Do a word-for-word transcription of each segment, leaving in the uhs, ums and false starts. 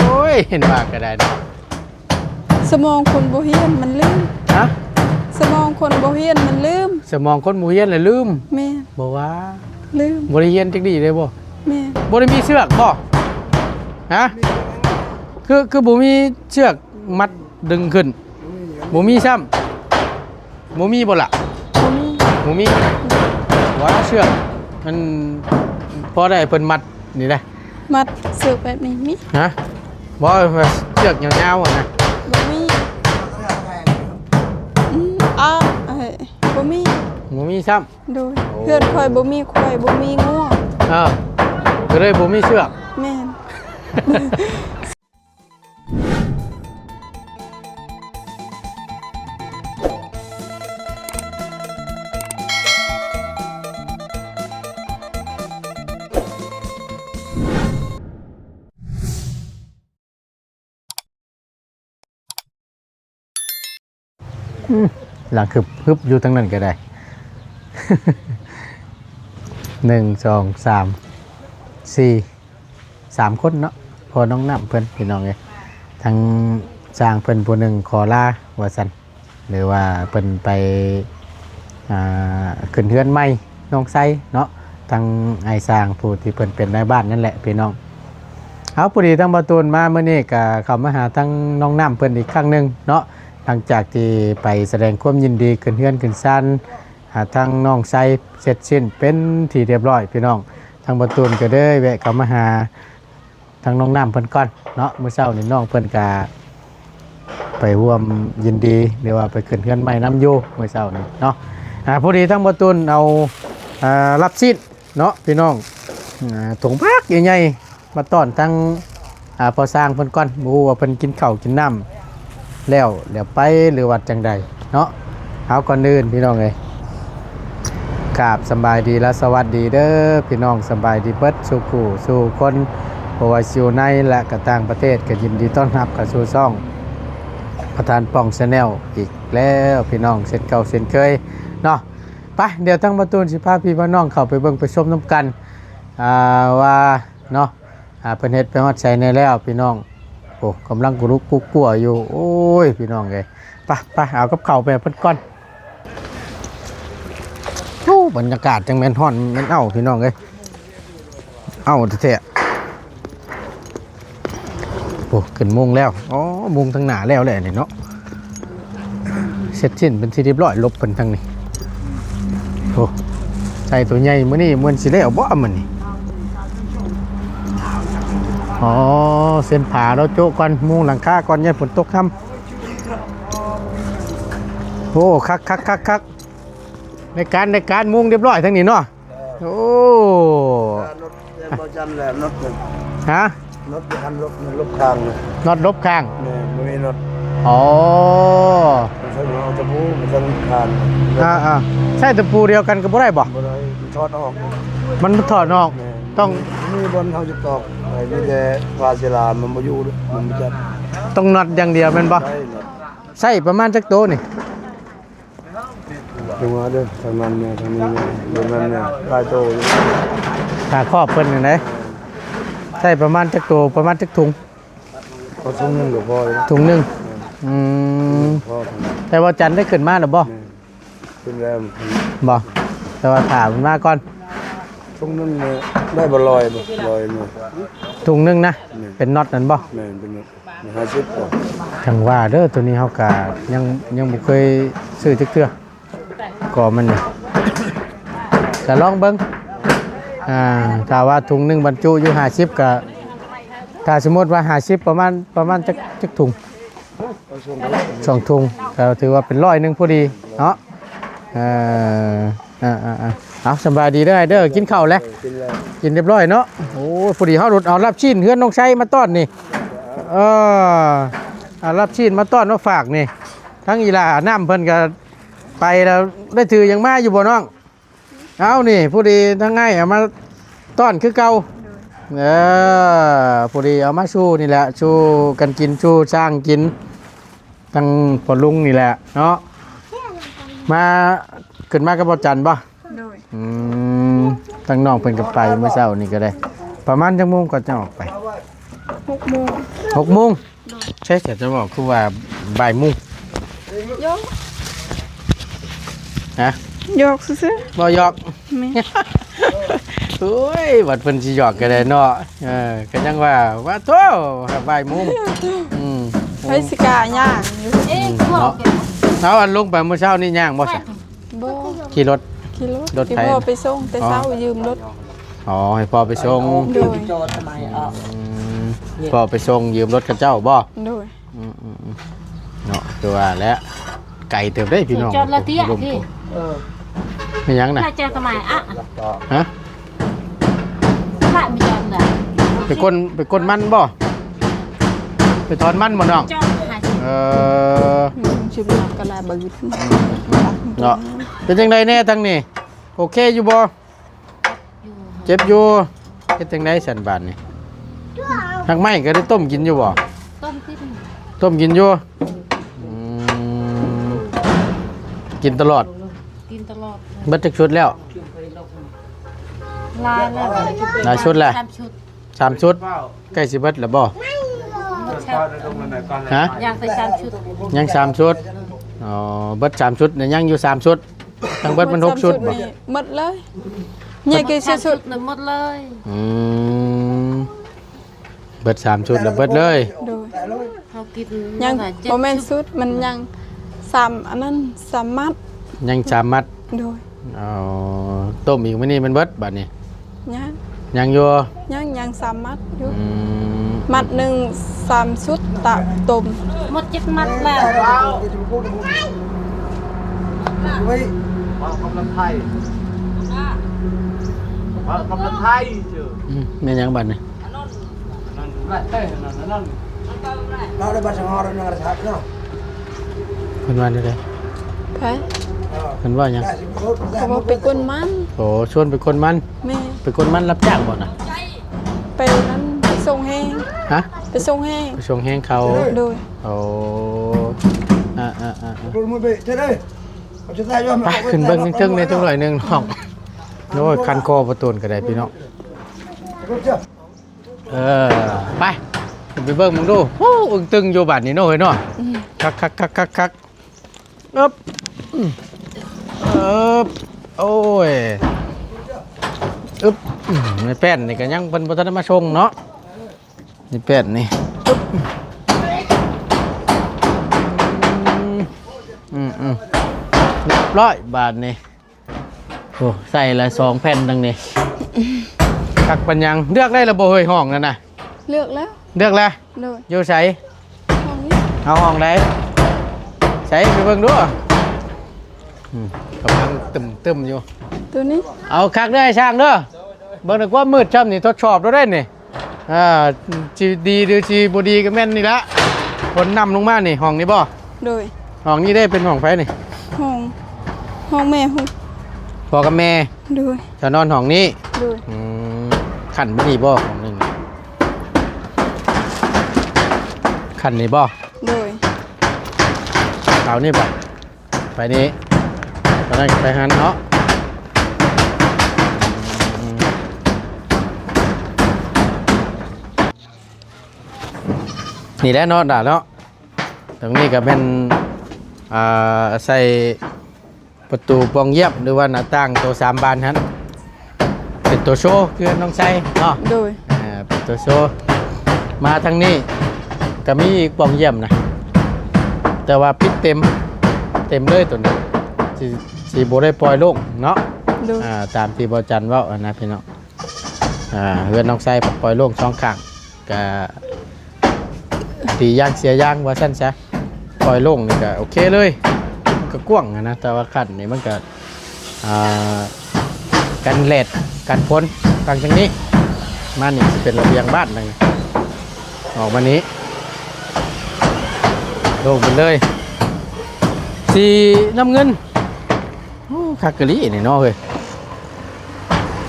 โอ้ย เห็นว่าก็ได้เนาะ สมองคนบ่เฮียนมันลืม ฮะ สมองคนบ่เฮียนมันลืม สมองคนบ่เฮียนแล้วลืม แม่น บ่ว่า ลืม บ่ได้เฮียนจักดีเลยบ่ แม่น บ่ได้มีเชือกบ่ ฮะ คือ คือบ่มีเชือกมัดดึงขึ้น บ่มีซ้ำ บ่มีบ่ล่ะ บ่มี บ่มี ว่าเชือก มันพอได้เพิ่นมัดนี่ได้ มัดเชือกแบบนี้มี ฮะ บ่ เชือกยาวๆอะนะ บ่มี อืม อ้าว เอ้ย บ่มี บ่มีซ้ำ โดย โอ้ เฮือนข้อยบ่มีควาย บ่มีงัว เออ ก็เลยบ่มีเชือก แม่น อืม หลังคือฮึบอยู่ทางนั้นก็ได้ หนึ่ง สอง สาม สี่ สามคนเนาะ พ่อน้องน้ำเพิ่นพี่น้องเอ้ย ทั้งช่างเพิ่นผู้หนึ่งขอลาว่าซั่น หรือว่าเพิ่นไป อ่า ขึ้นเฮือนใหม่น้องไซเนาะ ทั้งอ้ายช่างผู้ที่เพิ่นเป็นนายบ้านนั่นแหละพี่น้อง เอา พอดีทั้งบ่าวตูนมามื้อนี้ก็เข้ามาหาทั้งน้องน้ำเพิ่นอีกครั้งหนึ่งเนาะ หลังจากที่ไปแสดงความยินดีขึ้นเฮือนขึ้นซานหาทั้งน้องไซเสร็จสิ้นเป็นที่เรียบร้อยพี่น้อง ทั้งบ่าวตูนก็เลยแวะเข้ามาหาทั้งน้องน้ำเพิ่นก่อนเนาะ มื้อเช้านี่น้องเพิ่นก็ไปร่วมยินดี หรือว่าไปขึ้นเฮือนใหม่นำอยู่มื้อเช้านี่เนาะ อ่า พอดีทั้งบ่าวตูนเอา อ่า ลาบซีน เนาะพี่น้อง อ่า ถุงบักใหญ่ๆ มาต้อนทั้ง อ่า พ่อช่างเพิ่นก่อน บ่ฮู้ว่าเพิ่นกินข้าวกินน้ำแล้ว แล้วไปหรือว่าจั่งใดเนาะ เอา ก่อนอื่นพี่น้องเอ้ย กราบสำบายดีและสวัสดีเด้อพี่น้อง สำบายดีเบิดสู่ผู้สู่คน บ่ว่าสิอยู่ในและก็ต่างประเทศ ก็ยินดีต้อนรับเข้าสู่ช่องประธานป้องแชนแนลอีกแล้วพี่น้อง เช่นเก่าเช่นเคยเนาะ ไป เดี๋ยวทั้งบ่าวตูนสิพาพี่พาน้องเข้าไปเบิ่งไปชมนำกัน อ่า ว่าเนาะ อ่า เพิ่นเฮ็ดไปฮอดไสแหน่แล้วพี่น้อง โอ้ กำลังกุลุกกุ๊กกัวอยู่ โอ้ย พี่น้องเอ้ย ไป ไป เอากับข้าวไปให้เพิ่นก่อน โอ้ บรรยากาศจั่งแม่นฮ้อนแม่นอ้าวพี่น้องเอ้ย อ้าวแท้ๆ โอ้ ขึ้นมุงแล้ว อ๋อ มุงทางหน้าแล้วแหละนี่เนาะ เสร็จสิ้นเป็นที่เรียบร้อย หลบเพิ่นทางนี้ โอ้ ใส่ตัวใหญ่มื้อนี้ มื้อสิแล้วบ่มื้อนี้ อ๋อ เส้นผาเราโจ๊ะก่อน มุงหลังคาก่อน อย่าฝนตกค่ำ โอ้ คักๆๆๆ ในการ ในการ มุงเรียบร้อยทางนี้เนาะ โอ้ รถเตรียมบ่จันแล้ว รถเนี่ย ฮะ รถอยู่หั้น รถ รถข้างนะ น็อตลบข้าง แม่น บ่มีรถ อ๋อ มันใช้เอาตะปู มันต้องคาน อ่า อ่า ใช้ตะปูเดียวกันก็บ่ได้บ่ บ่ได้ มันถอดออก มันถอดออก แม่น ต้อง มีบ่อนเฮาจะตอกไว้ มีแต่ฝาศิลา มันบ่อยู่ มันบ่จับ ต้องน็อตอย่างเดียวแม่นบ่ ใช่ น็อต ใช้ประมาณจักโตนี่ จังหวะเด้อ ทางนั้นเนี่ย ทางนี้เนี่ย เดี๋ยวนั้นเนี่ย หลายโตอยู่ ถ้าครอบเพิ่นนี่นะ ใช้ประมาณจักโต ประมาณจักถุง เอาถุงหนึ่งก็พอแล้ว ถุงหนึ่ง อืม พอ แต่ว่าจันได้ขึ้นมาแล้วบ่ แม่น ขึ้นแล้ว บ่ แต่ว่าถามมันมาก่อน ถุงหนึ่งเนี่ย ได้บ่ลอยบ่ ลอยมา ถุงหนึ่งนะ แม่น เป็นน็อตนั่นบ่ แม่น เป็นน็อต ห้าสิบกว่า จังว่าเด้อ ตัวนี้เฮากะยัง ยังบ่เคยซื้อจักเทื่อ ก็มันนี่ ก็ลองเบิ่ง อ่า ถ้าว่าถุงหนึ่งบรรจุอยู่ห้าสิบ ก็ ถ้าสมมุติว่าห้าสิบ ประมาณ ประมาณจัก จักถุง สองถุง ก็ถือว่าเป็นร้อยหนึ่งพอดีเนาะ เออ อ่า อ่า อ่า เอา สำบายดีเด้อ เด้อ กินข้าวแล้ว กินแล้ว กินเรียบร้อยเนาะ โอ้ย พอดีเฮาหลุดเอาลาบซีนเฮือนน้องไซมาต้อนนี่ เออ เอาลาบซีนมาต้อนมาฝากนี่ ทั้งอีหล่าน้ำเพิ่นก็ไปแล้ว ได้ถือหยังมาอยู่บ่น้อง เอานี่ พอดีทั้งอ้ายเอามาต้อนคือเก่า เออ พอดีเอามาสู่นี่แหละ สู่กันกิน สู่ช่างกิน ทั้งพ่อลุงนี่แหละเนาะ มา ขึ้นมากับบ่าวจันบ่ โดย อืม ทั้งน้องเพิ่นก็ไปเมื่อเช้านี่ก็ได้ ประมาณจักโมงก็จะออกไป หกโมง หกโมง ใช่ แต่จะบอกคือว่าบ่ายโมง หยอก ฮะ หยอกซื่อๆ บ่หยอก แม่น โอ้ย บัดเพิ่นสิหยอกก็ได้เนาะ เออ ก็ยังว่า ว่าโธ่ บ่ายโมง อืม ไผสิกล้าย่างอยู่ เอ๊ะ อืม พวก เนาะ เอาอันลงไปมื้อเช้านี่ย่างบ่ซะ บ่ ขี่รถ ขี่รถ รถไถ ให้พ่อไปส่งแต่เช้า อ๋อ ยืมรถ อ๋อ ให้พ่อไปส่ง โดย จอดทำไมอ่ะ อืม พ่อไปส่งยืมรถเขาเจ้าบ่ โดย อืมๆๆ เนาะ คือว่าแล้ว ไกลเติบเด้พี่น้อง จอดละเตี้ย ลม พี่ เออ เป็นหยังน่ะ น่าจะทำไมอ่ะ ฮะ พระไม่จอดเลย ไปก้น ไปก้นมันบ่ ไปถอนมันบ่น้อง จอดค่ะ เออ อืม ชิบหลักกะลาบะกึด เนาะ เป็นจังไดแน่ทางนี้ โอเคอยู่บ่ อยู่ เจ็บอยู่ เฮ็ดจังได๋ซั่นบาดนี้ หากไม้ก็ได้ต้มกินอยู่บ่ ต้มกิน ต้มกินอยู่ อืม กินตลอด กินตลอด เบิดจักชุดแล้ว หลายแล้ว หลายชุดแล้ว สามชุด สามชุด ใกล้สิเบิดแล้วบ่ หมดแล้ว ฮะ ยังแต่สามชุด ยังสามชุด อ๋อ เบิดสามชุดเนี่ยยังอยู่สามชุด ทั้งเบิดมันหกชุดบ่ หมดเลย ใหญ่กี่สุด สามชุดน่ะหมดเลย อืม เบิดสามชุดแล้วเบิดเลย โดย เขากิน ยัง เท่าไหร่ เจ็ด บ่แม่น ชุด ชุด มันยังสาม อันนั้น สามมัด ยังสามมัด โดย อ๋อ ต้มอีกมื้อนี้มันเบิดบาดนี้ ยัง ยังอยู่ ยัง ยังสามมัดอยู่ อืม มัดหนึ่งสามชุดตะต้ม หมดเจ็ดมัดแล้ว ว่าวกำลังไทยว่าวกำลังไทยเจอ อืม แม่นหยังบาดนี้ นั่นแหละเต้ยนั่นนั่น เราได้บัตรสงอเราเรื่องอะไรครับเนาะ เพิ่นว่าจั่งใด ไผ เพิ่นว่าหยัง เขาบอกไปกวนมัน โอ้ ชวนไปกวนมัน แม่ ไปกวนมันรับจ้างบ่น่ะ ไปนั้น ไปส่งแฮง ฮะ ไปส่งแฮง ไปส่งแฮงเขา โดย โอ้ อ่าอ่าอ่า ไป ขึ้นเบิ่งเทิงๆ ในจังหน่อยหนึ่งน้อง โอ้ย คันคอประตูนก็ได้พี่น้อง เออ ไป ไปเบิ่งมึงดู โอ้ อึ้งตึงอยู่บาดนี้เนาะเฮ้ยเนาะ อืม คักคักคักคักคัก อึ๊บ อืม เอิบ โอ้ย อึ๊บ อืม ในแป้นนี่ก็ยังเพิ่นบ่ทันได้มาส่งเนาะ ในแป้นนี่ อึ๊บ อืม อืม อืม เรียบร้อยบาดนี้ โอ้ ใส่ละสองแผ่นดังนี้ คักปานหยัง เลือกได้แล้วบ่เฮ้ย ห้องนั่นน่ะ เลือกแล้ว เลือกแล้ว โดย อยู่ไส ห้องนี้ เอาห้องใด ใส ไปเบิ่งดู อืม กำลังตึมๆ อยู่ ตัวนี้ เอาคักเด้อไอ้ช่างเด้อ เบิ่งในความมืดช่ำนี่ ทดสอบดูได้นี่ อ่า สิดีหรือสิบ่ดีก็แม่นนี่ละ ฝนนำลงมานี่ ห้องนี้บ่ โดย ห้องนี้ได้เป็นห้องไผนี่ ห้อง ห้องแม่ ห้อง พ่อกับแม่ โดย จะนอนห้องนี้ โดย อืม ขั้นบ่นี่บ่ ห้องหนึ่ง ขั้นนี้บ่ โดย เอานี่บ่ ไปนี่ ไปนั่นไปหันเนาะ อืม นี่แหละเนาะ ด่าเนาะ ตรงนี้ก็เป็น อ่า ใส่ประตูป่องเยี่ยม หรือว่าหน้าต่างตัวสามบานหั้น เป็นตัวโชว์ คือน้องไซเนาะ โดย อ่า เป็นตัวโชว์ มาทางนี้ ก็มีอีกป่องเยี่ยมนะ แต่ว่าปิดเต็ม เต็มเลยตัวนี้ สิ สิบ่ได้ปล่อยโล่งเนาะ โดย อ่า ตามที่บ่าวจันเว้าอะนะพี่น้อง อ่า เฮือนน้องไซปล่อยโล่งสองข้าง ก็ ตียางเสียยางว่าซั่นซะ ปล่อยโล่งนี่ก็โอเคเลย ก็กว้างอะนะ แต่ว่าขั้นนี่มันก็ อ่า กันแดด กันฝน ต่างจากนี้ มานี่สิเป็นระเบียงบ้านนั่น ออกมานี้ โล่งไปเลย สีน้ำเงิน โอ้ คักกะลีนี่เนาะเฮ้ย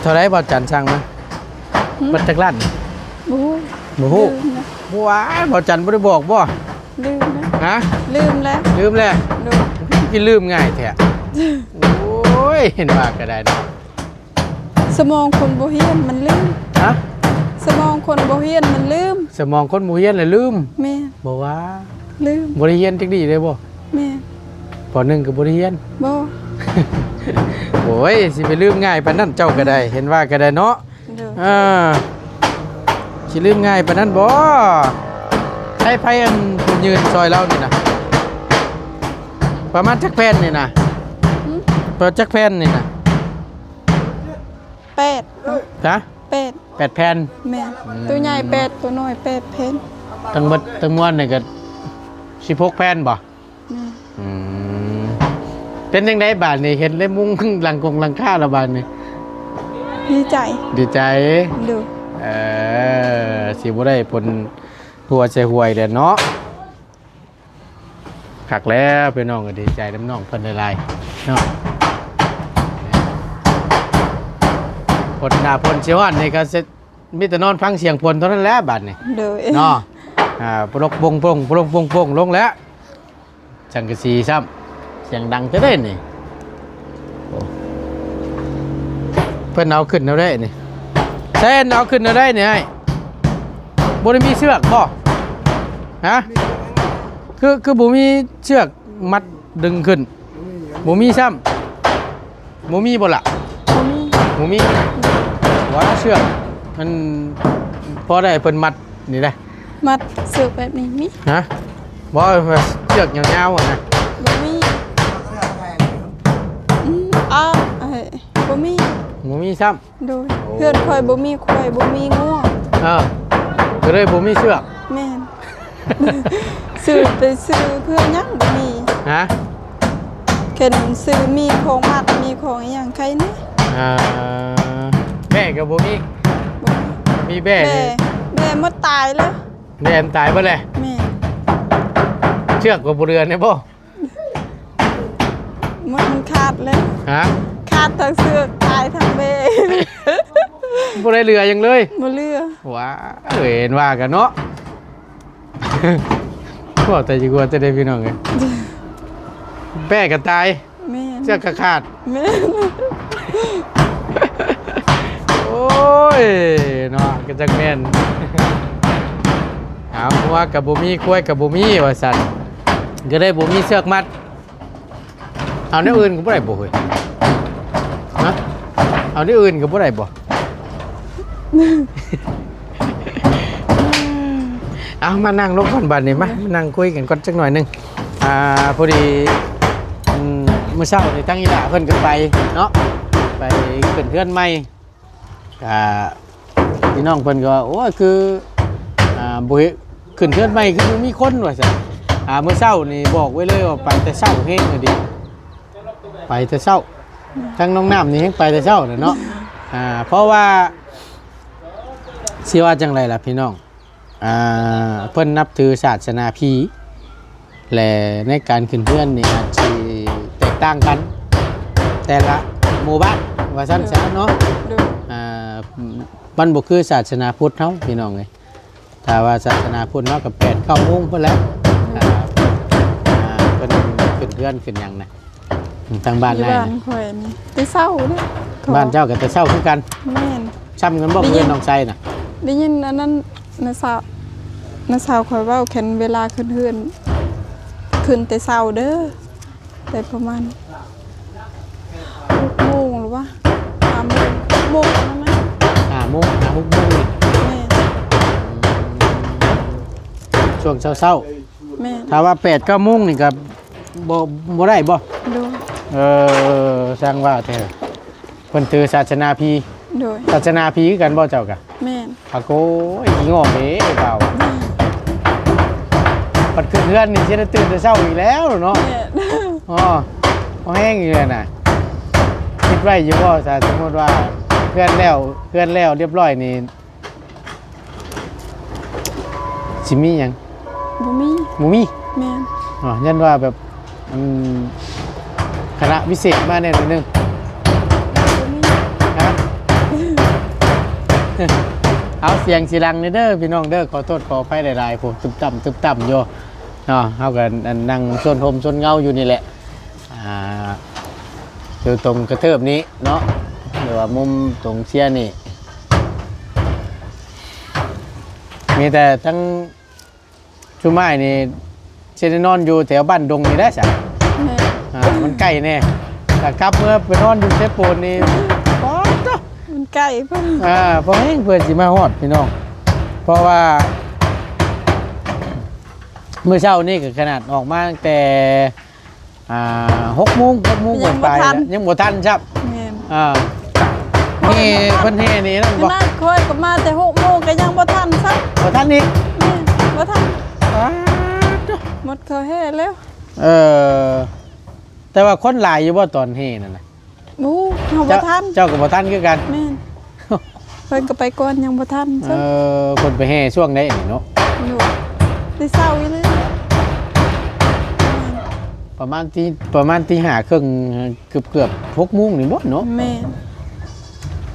เท่าไรบ่าวจันสั่งมา หืม เบิดจักล้าน บ่ฮู้ บ่ฮู้ ลืมนะ บ่ว่าบ่าวจันบ่ได้บอกบ่ ลืมนะ ฮะ ลืมแล้ว ลืมแล้ว โดย สิลืมง่ายแท้ โอ้ย เห็นว่าก็ได้เนาะ สมองคนบ่เฮียนมันลืม ฮะ สมองคนบ่เฮียนมันลืม สมองคนบ่เฮียนเลยลืม แม่น บ่ว่า ลืม บ่ได้เฮียนจักดีเลยบ่ แม่น ป.หนึ่ง ก็บ่ได้เฮียน บ่ โอ้ย สิไปลืมง่ายปานนั้นเจ้าก็ได้ เห็นว่าก็ได้เนาะ โดย อ่า สิลืมง่ายปานนั้นบ่ ไผ ไผอันผู้ยืนซอยเรานี่นะ ประมาณจักแผ่นนี่นะ หึ ประมาณจักแผ่นนี่นะ แปด ฮะ แปด แปดแผ่น แม่น อืม ตัวใหญ่แปด ตัวน้อยแปดแผ่น ทั้งหมดทั้งมวลนี่ก็สิบหกแผ่นบ่ แม่น อืม เป็นจั่งใดบาดนี้ เห็นได้มุงหลังคงหลังคาแล้วบาดนี้ ดีใจ ดีใจ โดย เออ สิบ่ได้ผลหัวใส่หวยแหละเนาะ คักแล้วพี่น้องก็ดีใจนำน้องเพิ่นหลายๆเนาะ ฝนหน้าฝนสิฮอดนี่ก็สิมีแต่นอนฟังเสียงฝนเท่านั้นแหละบาดนี้ โดย เนาะ อ่า ปลกปงปง ปลกปงปงลงแล้ว สังกะสีซ้ำ เสียงดังเท่าใดนี่ โอ้ เพิ่นเอาขึ้นเอาได้นี่ แซนเอาขึ้นเอาได้นี่ไอ้ บ่ได้มีเชือกบ่ ฮะ คือ คือบ่มีเชือกมัดดึงขึ้น บ่มีซ้ำ บ่มีบ่ล่ะ บ่มี บ่มี ว่าเชือกมันพอได้เพิ่นมัดนี่ได้ มัดเชือกแบบนี้มี ฮะ บ่ เชือกยาวๆอะนะ บ่มี อืม อ้าว เอ้ย บ่มี บ่มีซ้ำ โดย โอ้ เฮือนข้อยบ่มีควาย บ่มีงัว เออ ก็เลยบ่มีเชือก แม่น ซื้อไปซื้อเพื่อหยังบ่มี ฮะ เข็นซื้อมีของมัด มีของอีหยังใครนี่ อ่า แบ้ก็บ่มี บ่มี มีแบ้ แบ้ นี่ แบ้หมดตายแล้ว แบ้มันตายเบิดเลย แม่น เชือกก็บ่เหลือแน่บ่ มัน มันขาดเลย ฮะ ขาดทั้งเชือก ตายทั้งแบ้ บ่ได้เหลือหยังเลย บ่เหลือ ว้า เห็นว่ากันเนาะ พวกแต่สิกลัวจะได้พี่น้องเอ้ย แบ้ก็ตาย แม่น เชือกก็ขาด แม่น โอ้ย เนาะ ก็จักแม่น เอา งัวก็บ่มี ควายก็บ่มี ว่าซั่น ก็เลยบ่มีเชือกมัด เอาแนวอื่นก็บ่ได้บ่เฮ้ย ฮะ เอาแนวอื่นก็บ่ได้บ่ เอามานั่งลงก่อนบัดนี้ มา มานั่งคุยกันก่อนจักหน่อยหนึ่ง อ่า พอดี อืม มื้อเช้านี่ทางอีหล่าเพิ่นก็ไปเนาะ ไปขึ้นเฮือนใหม่ อ่า พี่น้องเพิ่นก็ โอ้ย คือ อ่า บ่เห็น ขึ้นเฮือนใหม่คือบ่มีคนว่าซั่น อ่า มื้อเช้านี่บอกไว้เลยว่าไปแต่เช้าแฮงเลยดิ ไปแต่เช้า ทั้งน้องน้ำนี่แฮงไปแต่เช้าน่ะเนาะ อ่า เพราะว่า สิว่าจั่งใดล่ะพี่น้อง อ่า เพิ่นนับถือศาสนาผี และในการขึ้นเฮือนนี่อาจสิแตกต่างกัน แต่ละหมู่บ้าน ว่าซั่นซะเนาะ โดย อ่า มันบ่คือศาสนาพุทธเฮาพี่น้องเอ้ย ถ้าว่าศาสนาพุทธเฮาก็แปดเก้าโมงพุ้นแหละ อ่า อ่า เพิ่นขึ้นเฮือนขึ้นหยังนะ ทางบ้าน อยู่ นาย บ้าน นะ ข่อยนี่แต่เช้าเด้อ บ้านเจ้าก็แต่เช้าคือกัน แม่น ซ้ำกันบ่ ได้ยิน เฮือนน้องไซน่ะ ได้ยินอันนั้น น้าสาว น้าสาวข่อยเว้า คันเวลาขึ้นเฮือน ขึ้นแต่เช้าเด้อ แต่ประมาณหกโมงหรือว่าห้าโมง หกโมงนั่นนะ ห้าโมง ห้า หกโมงนี่ แม่น ช่วงเช้าๆ แม่น ถ้าว่าแปดเก้าโมงนี่ก็บ่ บ่ได้บ่ โดย เออ ช่างว่าแท้ เพิ่นถือศาสนาผี โดย ศาสนาผีคือกันบ่เจ้ากะ แม่น อะโกย อีโง่เด้เบา ปัดขึ้นเฮือนนี่สิได้ตื่นแต่เช้าอีกแล้วเนาะ แม่น อ๋อ บ่แฮงอยู่แล้วน่ะ คิดไว้อยู่บ่ ถ้าสมมุติว่าเฮือนแล้ว เฮือนแล้วเรียบร้อยนี่ สิมีหยัง บ่มี บ่มี แม่น อ๋อ ยันว่าแบบ อืม คณะพิเศษมาแน่หน่อยหนึ่ง บ่มี ฮะ เอาเสียงสิดังเด้อพี่น้องเด้อ ขอโทษขออภัยหลายๆ ผมตึบต่ำตึบต่ำอยู่ เนาะ เฮาก็นั่งซนร่มซนเงาอยู่นี่แหละ อ่า อยู่ตรงกระเทิบนี้เนาะ หรือว่ามุมตรงเสียนี่ มีแต่ทั้งชุมอ้ายนี่สิได้นอนอยู่แถวบ้านดงนี่แหละจ้ะ แม่น อ่า มันใกล้แน่ ถ้ากลับเมือไปนอนอยู่เซโปนนี่ ป๊อดเนาะ มันใกล้เพิ่น อ่า พอแห้งเพิ่นสิมาฮอดพี่น้อง เพราะว่า มื้อเช้านี่ก็ขนาดออกมาตั้งแต่ อ่า หกโมง หกโมง ยังบ่ ปลายๆ ทัน แล้ว ยังบ่ทันครับ แม่น อ่า นี่เพิ่นแห่นี่นั่นบ่ นี่นะ ค่อยก็มาแต่หกโมงก็ยังบ่ทันซ้ำ บ่ทันอีก แม่น บ่ทัน ป๊าดเนาะ หมดเขาแห่แล้ว เออ แต่ว่าคนหลายอยู่บ่ตอนแห่นั่นน่ะ โอ้ เฮาบ่ทัน เจ้าก็บ่ทันคือกัน แม่น เพิ่นก็ไปก่อนยังบ่ทัน เออ เพิ่นไปแห่ช่วงใดนี่เนาะ โดย แต่เช้าอีหลี ประมาณตี ประมาณตีห้าครึ่ง เกือบๆ หกโมงนี่บ่เนาะ แม่น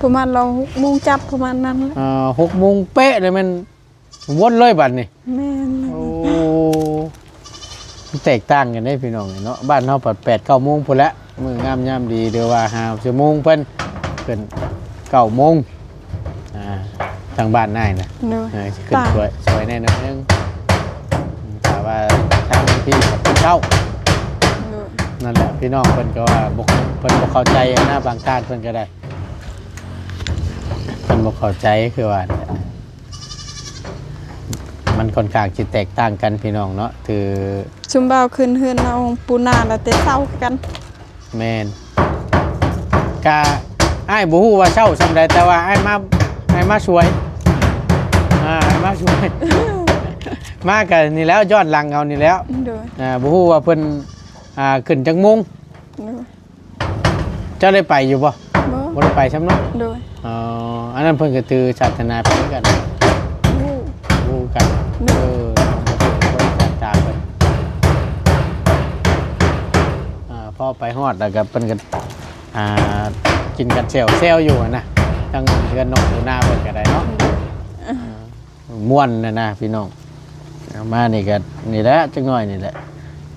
ประมาณเราหกโมงจับประมาณนั้นแหละ อ่า หกโมงเป๊ะเลยแม่น วนเลยบัดนี้ แม่น โอ้ มันแตกต่างกันเด้พี่น้องเนาะ บ้านเฮาปัดแปดเก้าโมงพู้นแหละ มื้องามยามดี หรือว่าห้าชั่วโมงเพิ่น ขึ้นเก้าโมง อ่า ทางบ้านนายนะ โดย เออ สิขึ้น ต่าง สวย สวยแน่นอนนึง อืม แต่ว่าทางพี่ก็เช้า โดย นั่นแหละ พี่น้องเพิ่นก็ว่าบ่ เพิ่นบ่เข้าใจนะ บางท่านเพิ่นก็ได้ เพิ่นบ่เข้าใจคือว่า มันค่อนข้างสิแตกต่างกันพี่น้องเนาะ คือ ซุมบ่าวขึ้นเฮือนเอาปูนาแล้วแต่เช้าคือกัน แม่น กะอ้ายบ่ฮู้ว่าเช้าส่ำใด แต่ว่าอ้ายมา อ้ายมาช่วย อ่า อ้ายมาช่วย มากะนี่แหล้ว ย้อนหลังเอานี่แหล้ว โดย อ่า บ่ฮู้ว่าเพิ่น อ่า ขึ้นจักโมง โดย เจ้าได้ไปอยู่บ่ บ่ บ่ได้ไปซ้ำเนาะ โดย อ๋อ อันนั้นเพิ่นก็ถือศาสนาพุทธคือกัน ฮู้ ฮู้กัน โดย เออ บ่ได้ตามเพิ่น อ่า พอไปฮอดแล้วก็เพิ่นก็ อ่า กินกันแซวๆ อยู่หั้นนะ ทั้งเฮือนน้องปูนาเพิ่นก็ได้เนาะ โดย ม่วนนะนะพี่น้อง เอามานี่ก็นี่แหละจักหน่อยนี่แหละ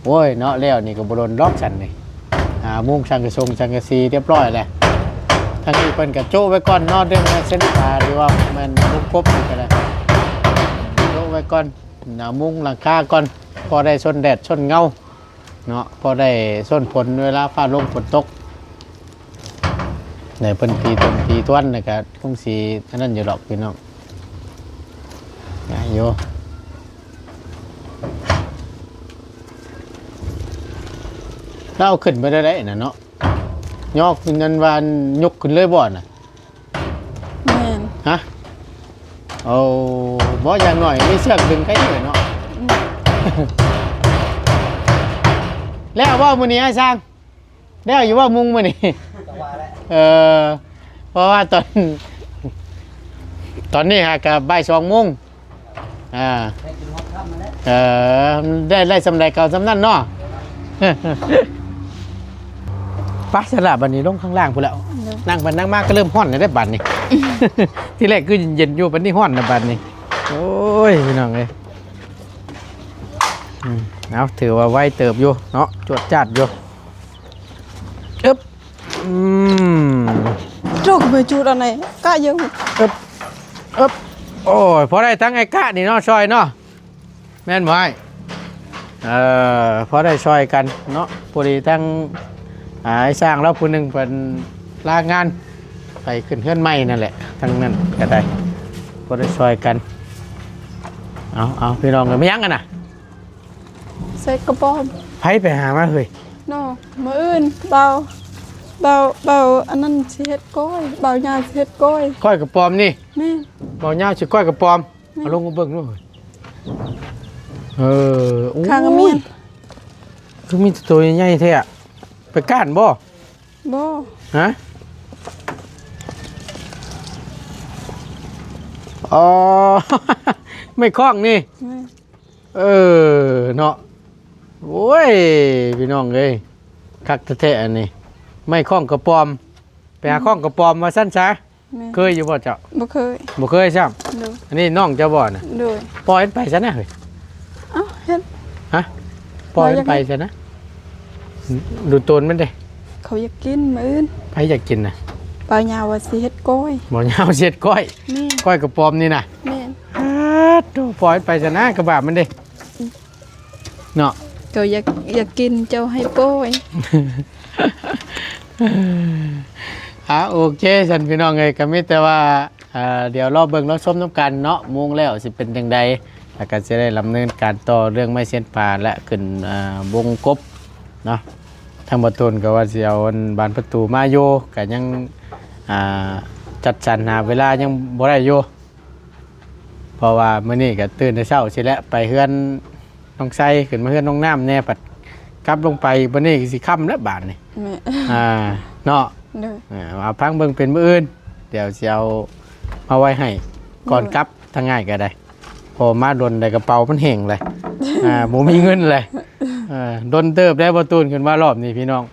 โอ้ยเนาะ แล้วนี่ก็บ่โดนดอกฉันนี่ อ่า มุงสังกะสงสังกะสีเรียบร้อยแล้ว ทางนี้เพิ่นก็โจ้ไว้ก่อนเนาะ เรื่องเส้นทางหรือว่าแม่นวงกบนี่ก็ได้ โจ้ไว้ก่อน เอามุงหลังคาก่อน พอได้ซนแดดซนเงาเนาะ พอได้ซนฝนเวลาฟ้าลงฝนตก ในเพิ่นตีตนตีต้วนนี่ก็คงสิอันนั้นอยู่ดอกพี่น้อง อ่ะ อยู่ เราเอาขึ้นไปได้ไดน่ะเนาะ ยกนั่นว่ายกขึ้นเลยบ่น่ะ แม่น ฮะ โอ้ บ่ อย่างน้อยมีเชือกดึงใครอยู่เนาะ อืม แล้วบ่มื้อนี้อ้ายช่าง แล้วอยู่บ่มุงมื้อนี้ จังหวะแหละ เออ เพราะว่าตอน ตอนนี้หากะบ่ายสองโมง อ่า ได้กินฮอดค่ำมาแล้ว เออ ได้ ได้ส่ำใดก็เอาส่ำนั้นเนาะ ไปซะละบัดนี้ลงข้างล่างพู้นแล้ว เดี๋ยว นั่งไปนั่งมาก็เริ่มฮ้อนแล้วเด้บัดนี้ ทีแรกคือเย็นๆ อยู่ บัดนี้ฮ้อนแล้วบัดนี้ โอ้ย พี่น้องเอ้ย อืม เอา ถือว่าไวเติบอยู่เนาะ จวดจ้าดอยู่ อึ๊บ อืม จุกไปจุดอันไหน กะเยอะ อึ๊บ อึ๊บ โอ้ย พอได้ทั้งไอ้กะนี่เนาะ ซอยเนาะ แม่นบ่อ้าย เออ พอได้ซอยกันเนาะ พอดีทั้ง อ่า ไอ้ช่างเราผู้หนึ่งเพิ่นลางาน ไปขึ้นเฮือนใหม่นั่นแหละ ทั้งนั้นก็ได้ พอได้ซอยกัน เอา เอา พี่น้องก็ไม่ยั้งกันนะ ใส่กระป๋อม ไผไปหามาเฮ้ย เนาะ มื้ออื่น เบา เบา เบา อันนั้นสิเฮ็ดก้อย เบายาวสิเฮ็ดก้อย ก้อยกระป๋อมนี่ แม่น เบายาวสิก้อยกระป๋อม แม่น เอาลงมาเบิ่งดู เออ โอ้ย ข้างกะเมียน คือมีแต่ตัวใหญ่ๆ แท้อะ ไปก้านบ่ บ่ ฮะ อ๋อ ไม้ค้องนี่ แม่น เออ เนาะ โอ้ย พี่น้องเอ้ย คักแท้ๆ อันนี้ ไม้ค้องกระป๋อม ไปหา อืม ค้องกระป๋อมว่าซั่นซะ แม่น เคยอยู่บ่เจ้า บ่เคย บ่เคยซ้ำ โดย อันนี้น้องเจ้าบ่น่ะ โดย ปล่อยมันไปซะนะเฮ้ย เอ้า เฮ็ด ฮะ ปล่อยมันไปซะนะ ดูโตนมันเด้ เขาอยากกินมื้ออื่น ไผอยากกินน่ะ เบายาวว่าสิเฮ็ดก้อย เบายาวสิเฮ็ดก้อย แม่น ก้อยกระป๋อมนี่น่ะ แม่น อ้า โธ่ ปล่อยไปซะนะ กระบาดมันเด้ เนาะ ก็อยาก อยากกิน เจ้าให้ปล่อย อ่ะ โอเค ซั่นพี่น้องเอ้ย ก็มีแต่ว่า อ่า เดี๋ยวรอเบิ่งรอชมนำกันเนาะ มุงแล้วสิเป็นจั่งใด แล้วก็สิได้ดำเนินการต่อเรื่องไม้เส้นปลาและขึ้น อ่า วงกบเนาะ ทางบ่าวตูนก็ว่าสิเอาอันบานประตูมาอยู่ ก็ยัง อ่า จัดสรรหาเวลายังบ่ได้อยู่ เพราะว่ามื้อนี้ก็ตื่นแต่เช้าสิแหละ ไปเฮือนน้องไซ ขึ้นมาเฮือนน้องน้ำแหน่ ผัดกลับลงไป บัดนี้ก็สิค่ำแล้วบาดนี้ แม่ อ่า เนาะ โดย อ่า เอาพังเบิ่งเป็นมื้ออื่น เดี๋ยวสิเอามาไว้ให้ก่อน โดย กลับ ทางง่ายก็ได้ พอมาดนได้กระเป๋ามันแห้งเลย อ่า บ่มีเงินเลย อ่า ดนเติบได้บ่าวตูนขึ้นมารอบนี้พี่น้อง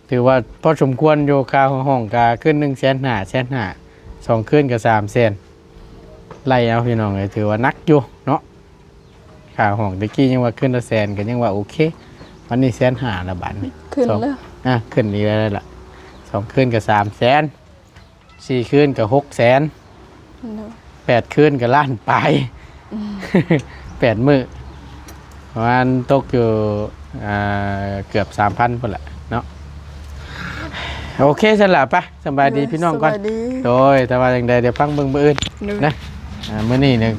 ถือว่าพอสมควรอยู่ ค่าห้องก็คืนหนึ่งแสนห้า แสนห้า สองคืนก็สามแสน ไล่เอาพี่น้องเอ้ย ถือว่าหนักอยู่เนาะ ค่าห้องตะกี้ยังว่าคืนละแสน ก็ยังว่าโอเค วันนี้แสนห้าละบาดนี้ ขึ้น สอง แล้ว อ่ะ ขึ้นอีกแล้วล่ะ สองคืนก็สามแสน สี่คืนก็หกแสน เนาะ แปดคืนก็ล้านปลาย อืม แปดมื้อ ประมาณตกอยู่ อ่า เกือบสามพันพุ้นแหละเนาะ โอเค ซั่นล่ะ ไป สำบายดี โดย พี่น้องก่อน สบายดี โดย แต่ว่าจั่งใดเดี๋ยวฟังเบิ่งมื้ออื่น โดย นะ อ่า มื้อนี้เนี่ย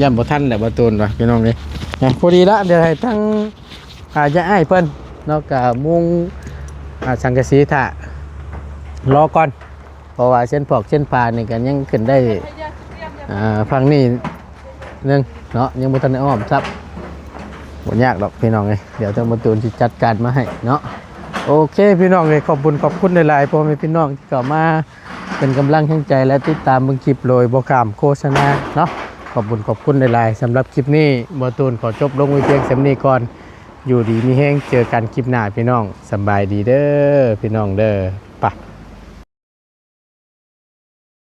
ย่านบ่ทันแหละบ่าวตูนว่ะพี่น้องเอ้ย นะ พอดีละ เดี๋ยวให้ทั้ง อ่า ย่าอ้ายเพิ่นเนาะ ก็มุง อ่า สังกะสีถ่า รอก่อน เพราะว่าเส้นปอกเส้นปลานี่ก็ยังขึ้นได้ อ่า ฝั่งนี้นึงเนาะ ยังบ่ทันได้อ้อมซับ บ่ยากดอกพี่น้องเอ้ย เดี๋ยวทางบ่าวตูนสิจัดการมาให้เนาะ โอเค พี่น้องเอ้ย ขอบคุณ ขอบคุณหลายๆ พ่อแม่พี่น้องที่เข้ามาเป็นกำลังแรงใจและติดตามเบิ่งคลิปโดยบ่ข้ามโฆษณาเนาะ ขอบคุณ ขอบคุณหลายๆ สำหรับคลิปนี้ บ่าวตูนขอจบลงไว้เพียงส่ำนี้ก่อน อยู่ดีมีแฮง เจอกันคลิปหน้าพี่น้อง สำบายดีเด้อพี่น้องเด้อ ไป